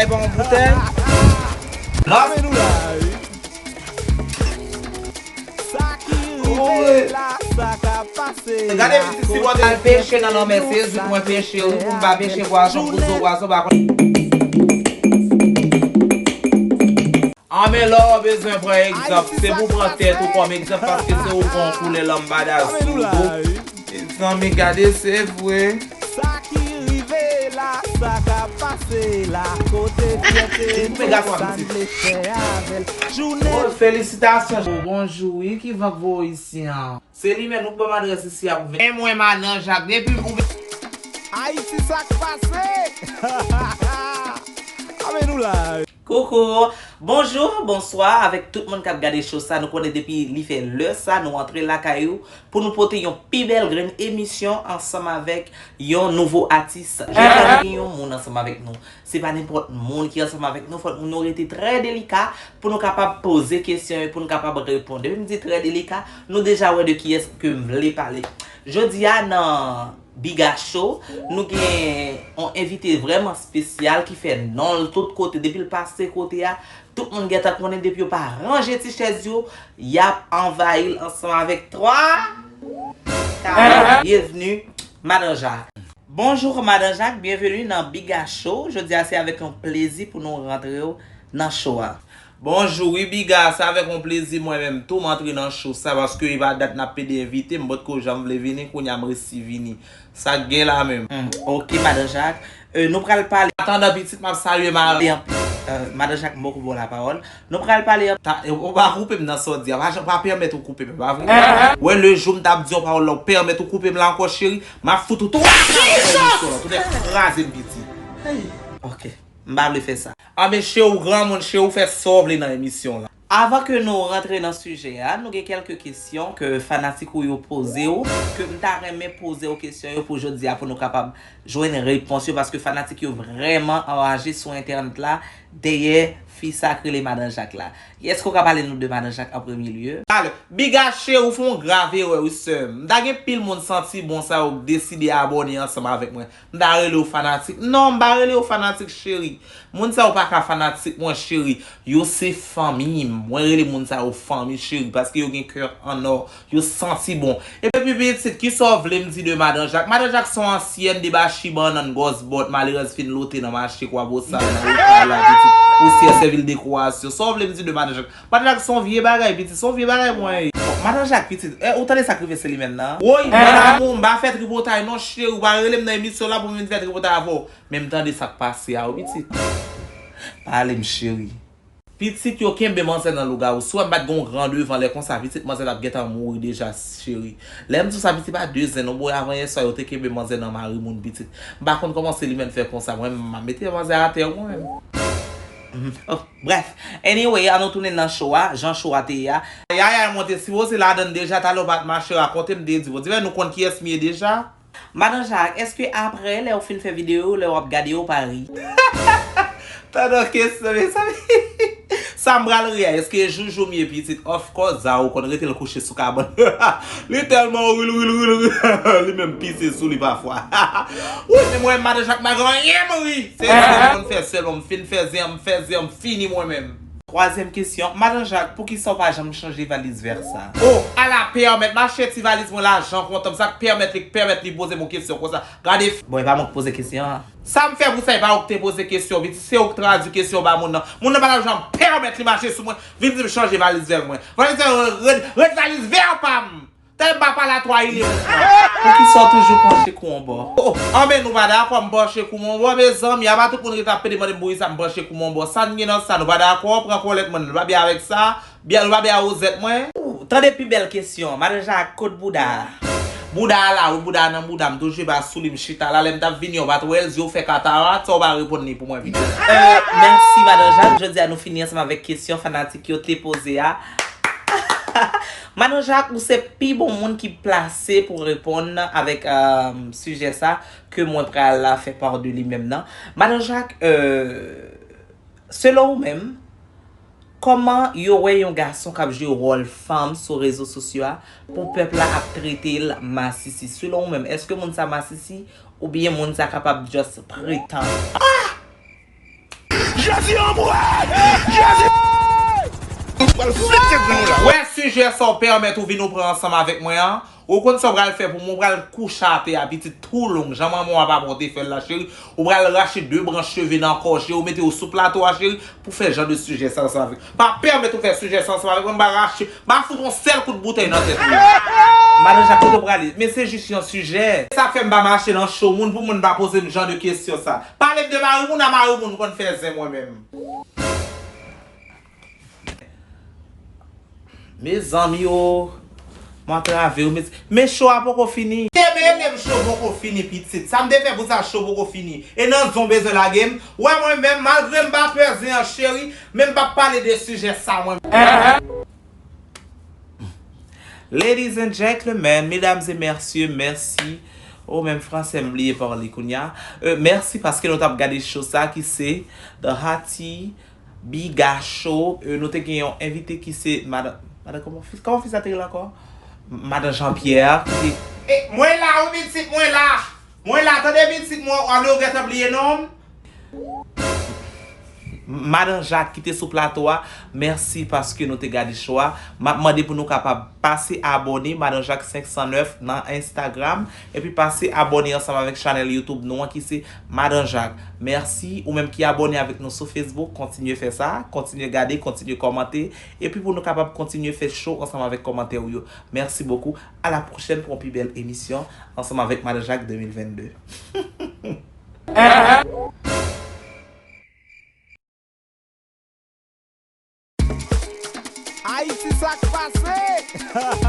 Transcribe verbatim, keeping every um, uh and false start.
Ay, pa yon boutèy. Lòs. Sa ki rive la, sa ka pase. Gade pitit sipote. Al peche nan lanmè, se Jezi pou mwen peche, wi, pou m pa peche pwason, pou zo pwason pa konn. Anben lè w bezwen pran egzanp, se pou pran tèt ou kòm egzanp, paske se ou pran koulè lanmbada sou ou. Mezanmi, gade, se vre. Sa ki rive la, sa ka pase la, kote fyète nou, sa n vle fè avè l. Jounen. Oh, felisitasyon. Oh, bonjou, wi, ki van k voye isi an? Se li menm, nou k ban m adrès isi a pou vin. E mwen, Madan Jak, depi ou vin. Ayiti, sa k pase? Anben nou la. Coucou, bonjour, bonsoir avèk tout moun k ap gade show sa. Nou konnen depi li fè lè sa, nou antre lakay ou pou nou pote yon pi bèl grenn emisyon ansanm avèk yon nouvo atis. Jodi a, nou gen yon moun ansanm avèk nou. Se pa nenpòt moun ki ansanm avèk nou, fòk nou rete trè delika pou nou kapab poze kesyon yo, pou nou kapab reponn. Depi m di trè delika, nou deja wè de kiyès ke m vle pale. Jodi a, nan Biga Show, nou gen yon envite vrèman espesyal ki fè non l tout kote. Depi l pase kote a, tout moun gentan konnen, depi yo pa ranje ti chèz yo, y ap anvayi l ansanm avèk twa. Byenvni, Madan Jak. Bonjou, Madan Jak, byenveni nan Biga Show. Jodi a, se avèk yon plezi pou nou rantre w nan show a. Bonjou, wi, Biga, se avèk yon plezi mwen menm tou m antre nan show sa, paske e pa dat n ap pede envite m, m potko janm vle vini, kounye a m resi vini. Sa k gen la menm? Hmm, ok, Madan Jak. Euh, nou pral pale. Atandan pitit, m ap salye madanm. Pale anpil. Euh, Madan Jak, m poko ba w lapawòl. Nou pral pale anpil. Ta, e, ou pa koupe m nan sa w di a. Pa, pa pèmèt ou koupe m, pa vre? Wè, le jou m t ap di yon pawòl la, ou pèmèt ou koupe m la ankò, cheri. M ap fout ou twa kal nan emisyon lan. Tout nèt kraze m, pitit. Ok. M pa vle fè sa. Anben, cheri, ou granmoun, cheri, ou fè sa w vle nan emisyon lan. Avan ke nou rantre nan sijè a, nou gen kèlke kesyon ke fanatik ou yo poze w, ke m ta renmen poze w kesyon yo pou jodi a, pou nou kapab jwenn repons yo, paske fanatik yo vrèman anraje sou entènèt la dèyè fi sa k rele Madan Jak la. Èske w ka pale nou de Madan Jak an premye lye? Talè, Biga cheri, ou fè yon grav erè, wi, sè m. M ta gen pil moun santi bon sa yo k deside abòne ansanm avèk mwen. M ta rele yo fanatik. Non, m pa rele yo fanatik, cheri. Moun sa yo pa ka fanatik mwen, cheri. Yo se fanmi m. Mwen rele moun sa yo fanmi, cheri, paske yo gen kè an ò. Yo santi bon. Epi pitit, kisa w vle m di de Madan Jak? Madan Jak se yon ansyèn debachi bannann gòs bòt malerèz fin lote nan mache Kwabosal nan Okay la, pitit. Pousyè sèvi l dekorasyon. Sa w vle m di de Madan Jak? Madan Jak se yon vye bagay, pitit, se yon vye bagay mwen ye. Madan Jak, pitit, eh, ou tande sa k rive se li menm nan? Woy, mon amour, m pa fè tripotay non, cheri, ou pa rele m nan emisyon la pou m vin fè tripotay avè w. Men m tande sa k pase a, wi, pitit. Pale m, cheri. Pitit, yo kenbe manzè nan lougawou. Si w wè m pa t gen yon gran devan lè konsa, pitit, manzè t ap gentan mouri deja, cheri. Lè m di w sa, pitit, pa de zen non, bwoy, avan yè swa, yo te kenbe manzè nan mari moun, pitit. M pa konn kòman se li menm fè konsa. Mwen, m ap mete manzè atè, mwen menm. Mhm. Oh, brèf. Anyway, an nou tounen nan show a, jan show a te ye a. Yaya, mwen te sipoze ladann deja, talè w pa t mache rakonte m, te di, bon, divè nou konn kiyès m ye deja. Madan Jak, èske apre, lè w fin fè videyo, lè w ap gade yo, w pa ri? Tande yon kesyon, mezanmi. Sa m pral ri a, èske joujou m ye pitit? Of course, Zao konn rete l kouche sou kabann. Li tèlman ri, l ri, l ri, l ri. Li menm pise sou li pafwa. Wi, men mwen, Madan Jak, m pa gen anyen m ri. Se zen m konn fè sèlman, m fin fè zen an, m fè zen an, m fini mwen menm. Twazyèm kesyon, Madan Jak, poukisa w pa janm chanje valiz vè sa? Oh, ala pèmèt, m achte ti valiz mwen lajan kontan m, sa k pèmèt li, k pèmèt li poze m yon kesyon konsa. Gade f-, bon, e pa mwen k poze kesyon an. Sa m fè pou sa, e pa ou k te poze kesyon, pitit, se ou k tradui kesyon ba moun nan. Moun nan pa t ap janm pèmèt li mache sou mwen, vin di m chanje valiz vè mwen. Valiz vè, rèd, rèd valiz vè pa m. Tèlman m pa pale a twa ile moun nan. Poukisa w toujou panche kou yon bò? Oh, anben nou pa dakò, m panche kou m yon bò, mezanmi. Apa tout moun rete ap pede mande m poukisa m panche kou m yon bò. Sa n gen nan sa, nou pa dakò, pran kòlèt mwen, nou pa byen avèk sa. Byen, nou pa byen a wozèt mwen. Ou tande pi bèl kesyon, Madan Jak, kot bouda a? Bouda a la, wi, bouda a nan bouda m, toujou e pa sou li m chita la, lè m t ap vini, w pa t wè l, zye w fè katarat, sa w pa reponn li pou mwen, pitit. Euh, mèsi, Madan Jak. Jodi a, nou fini ansanm avèk kesyon fanatik yo te poze a. Madan Jak, ou se pi bon moun ki plase pou reponn avèk, euh, sijè sa ke mwen pral la fè pa de li menm nan. Madan Jak, euh, selon ou menm, kòman yo wè yon gason k ap jwe wòl fanm sou rezo sosyo a pou pèp la ap trete l masisi? Selon ou menm, èske moun sa masisi oubyen moun sa kapab just pretann? Ah! Jezi anmwe! Jezi! Ou pral flipe tèt nou la. Wè sijè sa w pèmèt ou vin ou pran ansanm avèk mwen an. Ou konn sa w pral fè pou mwen, ou pral kouche atè a pitit tou long. Jan manman w ap aprann te fè l la, cheri. Ou pral rache de branch cheve nan kò w, cheri. Ou mete yo sou plato a, cheri, pou fè jan de sijè sa ansanm avèk. Pa pèmèt ou fè sijè sa ansanm avèk mwen, m ba rache, m ba fout yon sèl kout boutèy nan tèt ou. Madan Jak, kote w prale? Men se jis yon sijè. Sa k fè m pa mache nan cho moun pou moun pa poze m jan de kesyon sa. Pale m de mari moun, a mari moun m konn fè zen mwen menm. Mezanmi o, m antrave w, mez-, men cho a poko fini. Te mele m, cho poko fini, pitit. Sa m te fè pou sa, cho poko fini. E nan zen w bezwen lage m. Wè mwen menm, malgre m pa pè zen an, cheri, men m p ap pale de sijè sa mwen. Ladies and gentlemen, mesdames et messieurs, mèsi. Oh, menm fransè m bliye pale kounye a. Euh, mèsi paske nou t ap gade show sa ki se The Hati Biga Show. Euh, nou te gen yon envite ki se madan, madan kòman fi, kòman fi sa te rele ankò? Madan Jean Pierre. Ki te... E, mwen la, wi, pitit, mwen la. Mwen la, tande pitit mwen, ale w gentan bliye non m. Madan Jak ki te sou plato a, mèsi paske nou te gade show a. M ap mande pou nou kapab pase abòne Madan Jak senk san nèf nan Instagram, epi pase abòne ansanm avèk chanèl YouTube nou an ki se Madan Jak. Mèsi, ou menm ki abòne avèk nou sou Facebook, kontinye fè sa, kontinye gade, kontinye kòmante, epi pou nou kapab kontinye fè show ansanm avèk kòmantè ou yo. Mèsi bokou, a la pwochèn pou yon pi bèl emisyon ansanm avèk Madan Jak de mil vennde. Ayiti, sa k pase?